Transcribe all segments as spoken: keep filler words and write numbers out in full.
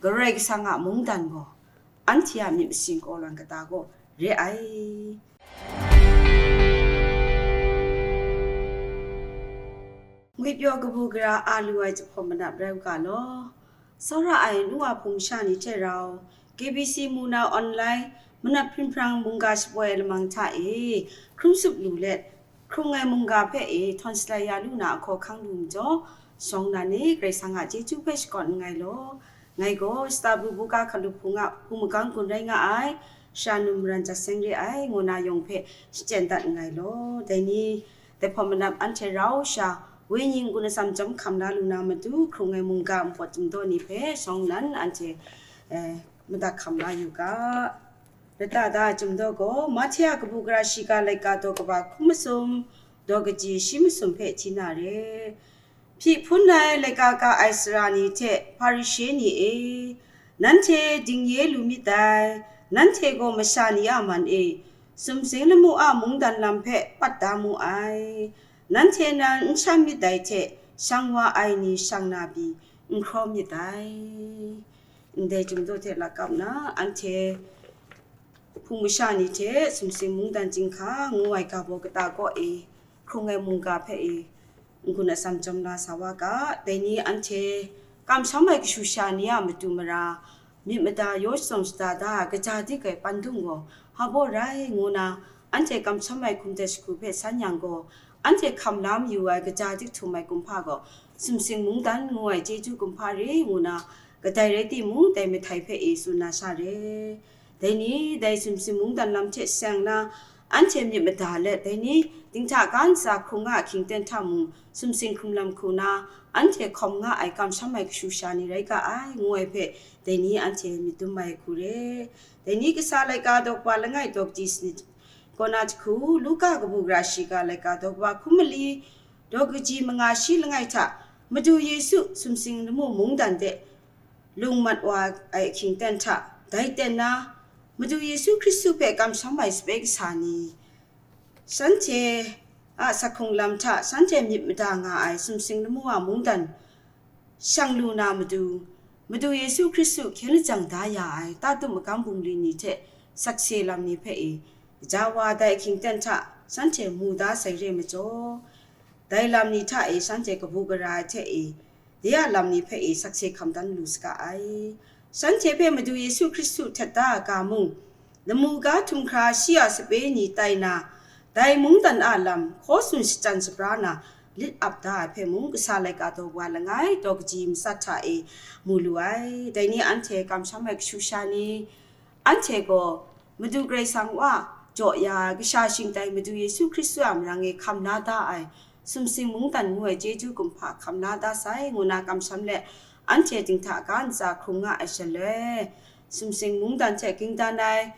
Karai Kasang a mungdan gaw anhte a myit masin kawlan kata kaw re ai. Ngwipyaw kabu gara a lu ai jahpawt manap rai u ga law. Tsawra ai nu wa hpung masha ni hte rau, K B C mu na online manat hpring hprang mungga shapoi ai lamang hta e, hkrum sup lu let, hkrung ai mungga hpe e htawn shalai ya lu na ahkaw hkang lu majaw, shawng nnan e Karai Kasang a chyeju hpe shakawn nngai law. Ngai gaw shata bu buga hkalup hpung a hpung magang gun rai nga ai, sha num maran jat seng re ai, ngu na yawng hpe shachyen dat nngai law. Dai ni, dai hpawt manap anhte rau sha, wenyi n-gun atsam chyawm hkam la lu na matu, hkrung ai mungga npawt chyum daw ni hpe shawng nnan anhte, eh, madat hkam la yu ga. Lata da ai chyum daw gaw, Mahte a kabu gara shiga laika daw kaba hkun masum, daw kaji shi masum hpe hti na re. Hpyi hpun ai laika ka ai sara ni hte Hparishe ni e, nanhte dingye lu myit dai, nanhte gaw masha ni a man e, sumsing lamu a mungdan lam hpe pat da mu ai. Nanhte nan n sham myit dai hte, shang wa ai ni shang na pyi n hkraw myit dai. Ndai chyum daw hte lakap na, anhte hpung masha ni hte sumsing mungdan chyinghka ngu ai ga baw kata kaw e, hkrung ai mungga hpe e, n-gun atsam chyawm la sa wa ga. Dai ni anhte kamsham ai kashu sha ni a matu mara, myit mada yaw shadawn shada da ai kaja dik ai pandung gaw hpa baw rai ngu na, anhte kamsham ai hkum hte shagu hpe san yang gaw, anhte hkam la mayu ai kaja dik htum ai kumhpa gaw, sumsing mungdan ngu ai chyeju kumhpa re ngu na, kadai rai timung, dai mahtai hpe e tsun na sha re. Dai ni, dai sumsing mungdan lam hte seng na, anhte myit mada let, dai ni, dinghta ga ntsa hkrung nga ahkying ten hta mung, sumsing hkrung lam hku na, anhte hkawm nga ai kamsham ai kashu sha ni rai ga ai, ngu ai hpe, dai ni anhte myit dum ai hku re. Dai ni kasa laika daw kaba langai daw kaji sanit kaw na jahku, Luka kabu gara shiga laika daw kaba hkun mali, daw kaji manga shi langai hta, Madu Yesu sumsing lamu mungdan de lung mat wa ai ahkying ten hta, dai ten na, Madu Yesu Hkristu hpe kamsham ai sape kasa ni, shanhte a sak hkrung lam hta shanhte myit mada nga ai sumsing lamu a mungdan shang lu na matu, Madu Yesu Hkristu hkyen lajang da ya ai tatum magam bungli ni hte sakse lam ni hpe e, gaja wa dai ahkying ten hta shanhte mu da sai re majaw, dai lam ni hta e shanhte kabu gara ai hte e, de a lam ni hpe e sakse hkam dan lu saga ai. Shanhte hpe Madu Yesu Hkristu htet da ai ga mung, lamu ga htum hkra shi a sape ni tai na, dai mungdan a lam hkaw tsun shachyan shabra na, lit ap da ai hpe mung, kasa laika daw wa langai daw kaji matsat hta e mu lu ai. Dai ni anhte kamsham ai kashu sha ni, anhte gaw Madu Karai Kasang wa jaw ya ai kasha shingtai Madu Yesu Hkristu a marang e hkam la da ai, sumsing mungdan ngu ai chyeju kumhpa hkam la da sai, ngu na kamsham let, anhte dinghta ga ntsa hkrung nga ai shaloi, sumsing mungdan hte ging dan ai,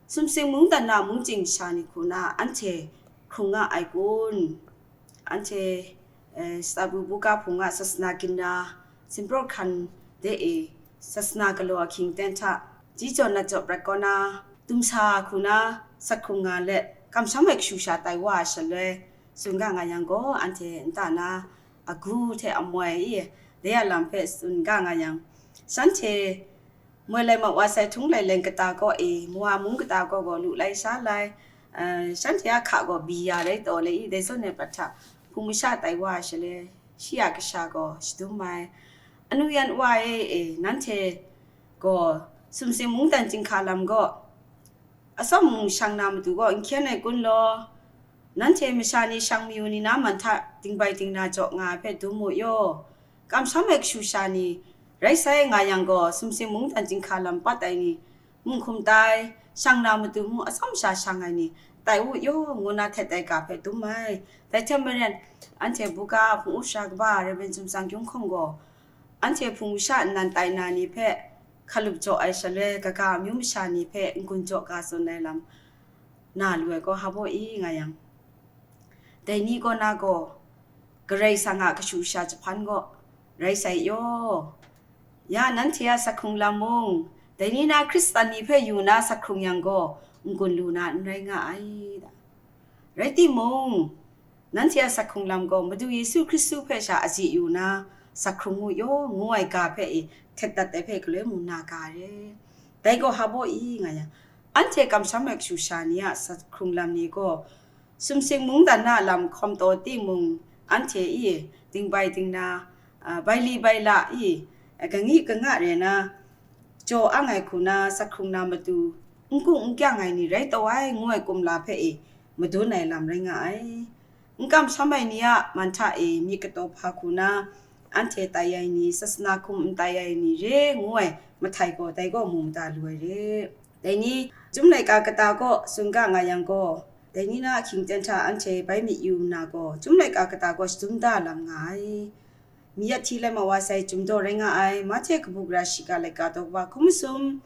sumsing mungdan a mungchying masha ni hku na anhte hkrung nga ai kun? Anhte, eh, Shata bu buga hpung a sasana ginra, Sinpraw hkan de e, sasana galaw ahkying ten hta, ji jaw nat jaw prat kaw na, dumsa hku na, sak hkrung nga let, kamsham ai kashu sha tai wa ai shaloi, tsun ga nga yang gaw, anhte nta na agu hte amoi i, de a lam hpe tsun ga nga yang, shanhte moi lai ma wa sai htung lai leng kata kaw e, mawa mung kata kaw gaw lu lai sha lai, eh, shanhte a hka gaw bi ya rai taw le i, dai zawn e prat hta hpung masha tai wa ai shaloi, shi a kasha gaw shadum ai. Anu yan wa e, e, nanhte gaw sumsing mungdan chyinghka lam gaw, atsawm mung shang na matu gaw n hkyen ai kun law, nanhte masha ni shang mayu ni na man hta dingbai dingna jaw nga ai hpe dum mu yaw. Kamsham ai kashu sha ni, rai sai nga yang gaw, sumsing mungdan chyinghka lam pat ai ni, mung hkum tai, shang na matu mung atsawm sha shang ai ni, tai u yaw, ngu na htet ai ga hpe dum ai. Dai hte maren, anhte buga a hpung u sara kaba Rev. Zumsang Kyung Hkawng gaw, anhte hpung masha nnan tai na ni hpe hkalup jaw ai shaloi, kaga amyu masha ni hpe n-gun jaw ga tsun ai lam na lu ai gaw, hpa baw i nga yang, dai ni kaw na gaw, Karai Kasang a kashu sha jahpan gaw rai sai yaw. Ya nanhte a sak hkrung lam mung, dai ni na Hkristan ni hpe yu na sak hkrung yang gaw, n-gun lu na n rai nga ai. Rai timung, nanhte a sak hkrung lam gaw Madu Yesu Hkristu hpe sha azi yu na, Sakhkrung mu yaw ngu ai ga hpe e htet dat ai hpe galoi mu na ga re. Dai gaw hpa baw i nga yang, anhte kamsham ai kashu sha ni a sakhkrung lam ni gaw, sumsing mungdan na lam hkawm taw timung, anhte i dingbai dingna, a, bai li bai la i, a, kangyi kanga re na, jaw ang ai hku na, sakhkrung na matu, n kung n kyang ai ni rai taw ai, ngu ai kumla hpe e madun ai lam rai nga ai. N kamsham ai ni a man hta e myit kataw hpa hku na, anhte tai ai ni, sasana hkum n tai ai ni re, ngu ai mahtai gaw, dai gaw mu mada lu ai re. Dai ni, Chyum laika kata kaw tsun ga nga yang gaw, dai ni na ahkying ten hta anhte bai myit yu nna gaw, Chyum laika kata gaw shadum da lam nga ai. Myit hti lai ma wa sai Chyum daw rai nga ai, Mahte kabu gara shiga laika daw kaba hkum masum,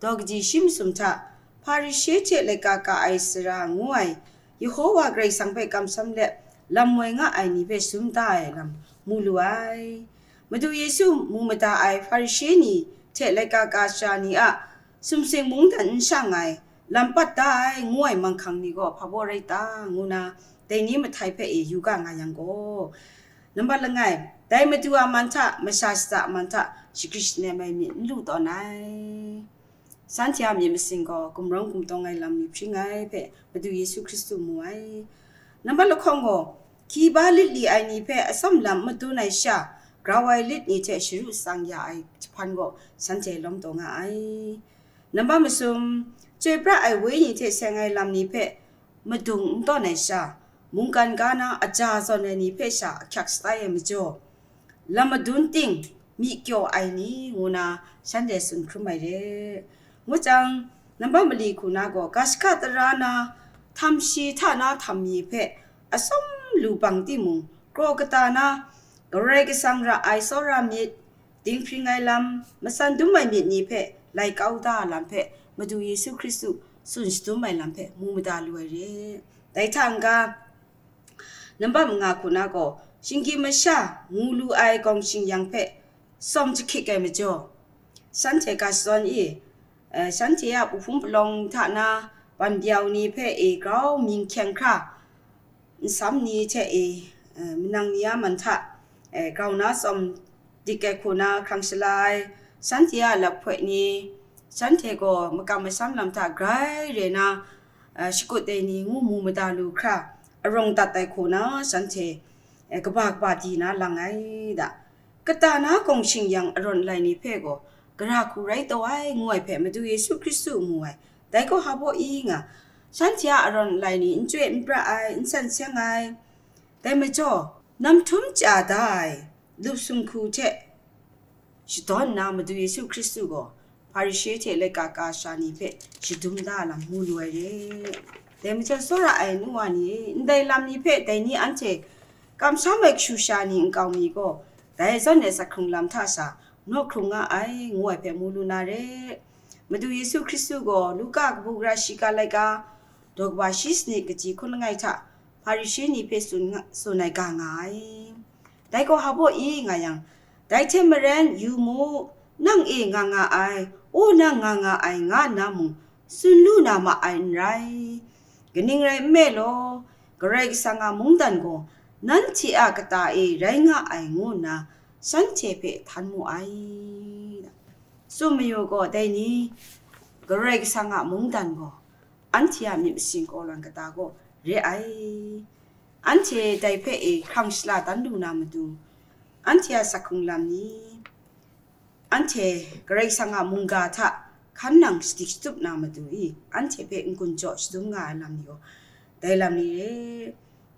daw kaji shi masum hta, Hparishe hte laika ka ai sara ngu ai, Yehowa Karai Kasang hpe kamsham let lam moi nga ai ni hpe shadum da ai lam mu lu ai. Madu Yesu mu mada ai Hparishe ni hte laika ka sara ni a sumsing mungdan n shang ai, lam pat da ai, ngu ai manghkang ni gaw hpa baw rai ta, ngu na, dai ni mahtai hpe e yu ga nga yang gaw, nambat langai, dai Madu a man hta, masha shaza a man hta, shagrit shanem ai myit n lu tawn ai. Shanhte a myit masin gaw gumrawng gumtawng ai lam ni hpring ai hpe Madu Yesu Hkristu mu ai. Nambat lahkawng gaw, hkiba lit li ai ni hpe atsawm lam n madun ai sha, grau ai lit ni hte sharu tsang ya ai jahpan gaw shanhte lawm taw nga ai. Nambat masum, chyoi pra ai wenyi hte seng ai lam ni hpe madung n tawn ai sha, mungkan ga na aja zawn ai ni hpe sha ahkyak shatai ai majaw, lam madun ting, myi kyaw ai ni, ngu na shanhte tsun hkrum ai re. Ngu jang, nambat mali hku na gaw, ga shaka tara na, htam shi hta na htam mi hpe atsawm lu bang timung, kraw kata na, Karai Kasang ra ai tsawra myit, dinghpring ai lam, matsan dum ai myit ni hpe lai kau da ai lam hpe Madu Yesu Hkristu tsun shadum ai lam hpe mu mada lu ai re. Dai hta n-ga, nambat manga hku na gaw, shinggyim masha mu lu ai gawng shingyang hpe tsawm jahkyik ai majaw, shanhte ga shadawn i, eh, shanhte a puhpung palawng hta na ban byau ni hpe e grau mying hkyeng hkra, nsam ni hte e, eh, manang ni a man hta, eh, grau na tsawm dik ai hku na hkrang shala ai, shanhte a laphoi ni, shanhte gaw makam masham lam hta grai re na, eh, shakut ai ni ngu mu mada lu hkra, arawng dat ai hku na shanhte, eh, kaba kaba di na lang ai da. Kata na gawng shingyang arawn lai ni hpe gaw, gara hku rai taw ai, ngu ai hpe Madu Yesu Hkristu mu ai. Dai gaw hpa baw i nga, shanhte a arawn lai ni n chyoi n pra ai, n san seng ai. Dai majaw, nam htum chya da ai, lup sumhku hte shadawn nna Madu Yesu Hkristu gaw Hparishe hte laika ka sha ni hpe shadum da lam mu lu ai re. Dai majaw, tsawra ai nu wa ni e, ndai lam ni hpe dai ni anhte kamsham ai kashu sha ni nkau mi gaw, dai zawn ai sakhkrung lam hta sha naw hkrung nga ai, ngu ai hpe mu lu na re. Madu Yesu Hkristu gaw Luka kabu gara shiga laika, daw kaba shi sanit kaji hkun langai hta Hparishe ni hpe tsun nga, tsun ai ga nga ai. Dai gaw hpa baw i nga yang, dai hte maren, yu mu, nang e nga nga ai, o nang nga nga ai, nga nna mung tsun lu na ma ai n rai. Kaning rai nme law, Karai Kasang a mungdan gaw nanhte a kata e rai nga ai, ngu nna shanhte hpe htan mu ai. Tsun mayu gaw, dai ni, Karai Kasang a mungdan gaw anhte a myit masin kawlan kata gaw re ai. Anhte dai hpe e hkrang shala dan lu na matu, anhte a sakhkrung lam ni, anhte Karai Kasang a mungga hta hkan nang shadik shatup na matu i, anhte hpe n-gun jaw shadum nga ai lam ni gaw, dai lam ni re.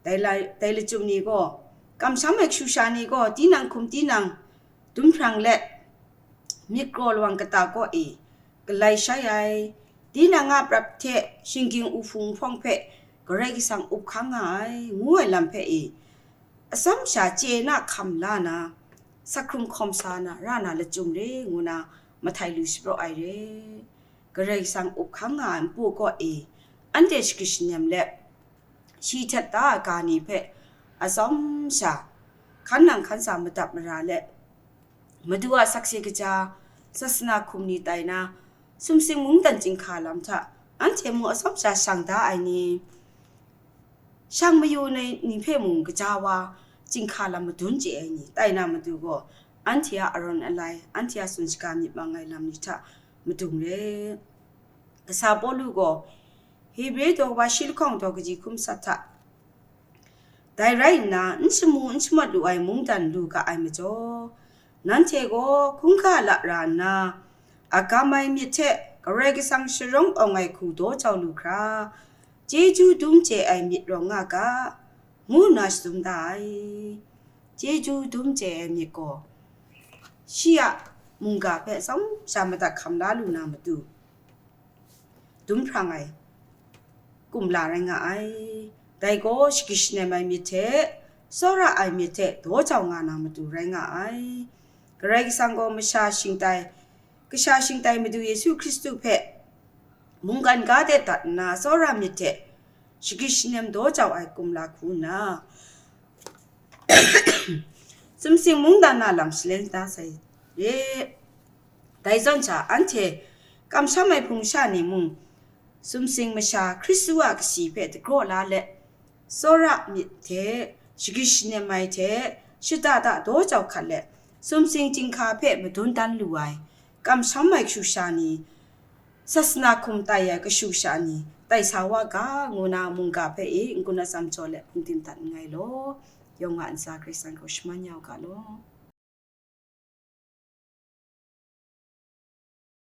Dai lai, dai lachyum ni gaw, kamsham ai kashu sha ni gaw, tinang hkum tinang dumhprang let, myit kraw lawang kata kaw e galai shai ai, tinang a prat hte shinggyim uhpung hpawng hpe Karai Kasang up hkang nga ai, ngu ai lam hpe e, atsawm sha chye na hkam la na, sakhkrung hkawm sa na ra na lachyum re, ngu na mahtai lu shapraw ai re. Karai Kasang up hkang nga ai npu kaw e, anhte shagrit shanem let, shi htet da ai ga ni hpe atsawm sha, hkan nang hkan sa madap mara let, Madu a sakse kaja, sasana hkum ni tai na, sumsing mungdan chyinghka lam hta, anhte mung atsawm sha shang da ai ni, shang mayu ai ni hpe mung gaja wa, chyinghka lam madun chye ai ni tai na matu gaw, anhte a arawn alai, anhte a tsun shaga myit mang ai lam ni hta madung re. Kasa Pawlu gaw Hebre daw wa shi lahkawng daw kaji hkum sat hta, dai rai nna, n shamu n shamawt lu ai mungdan lu ga ai majaw, nanhte gaw hkungga la ra nna, a gam ai myit hte Karai Kasang sharawng awng ai hku daw jau lu hkra, chyeju dum chye ai myit rawng nga ga, ngu nna shadum da ai. Chyeju dum chye ai myit gaw, shi a mungga hpe tsawm sha madat hkam la lu na matu, dum hprang ai kumla rai nga ai. Dai gaw shagyit shanem ai myit hte, tsawra ai myit hte daw jau nga na matu rai nga ai. Karai Kasang gaw masha shingtai, kasha shingtai Madu Yesu Hkristu hpe mungkan ga de dat nna, tsawra myit hte shagyit shanem daw jau ai kumla hku nna, sumsing mungdan na lam salen da sai re. Dai zawn sha, anhte kamsham ai hpung sha ni mung, sumsing masha Hkristu a kasi hpe dagraw la let, tsawra myit hte, shagyit shanem ai hte, shada da daw jau hkat let, sumsing chyinghka hpe madun dan lu ai, kamsham ai kashu sha ni, sasana hkum tai ai kashu sha ni, tai sa wa ga, ngu na mungga hpe e n-gun atsam jaw let hpungdim dat nngai law, yawng a ntsa Karai Kasang gaw shaman ya u ga law.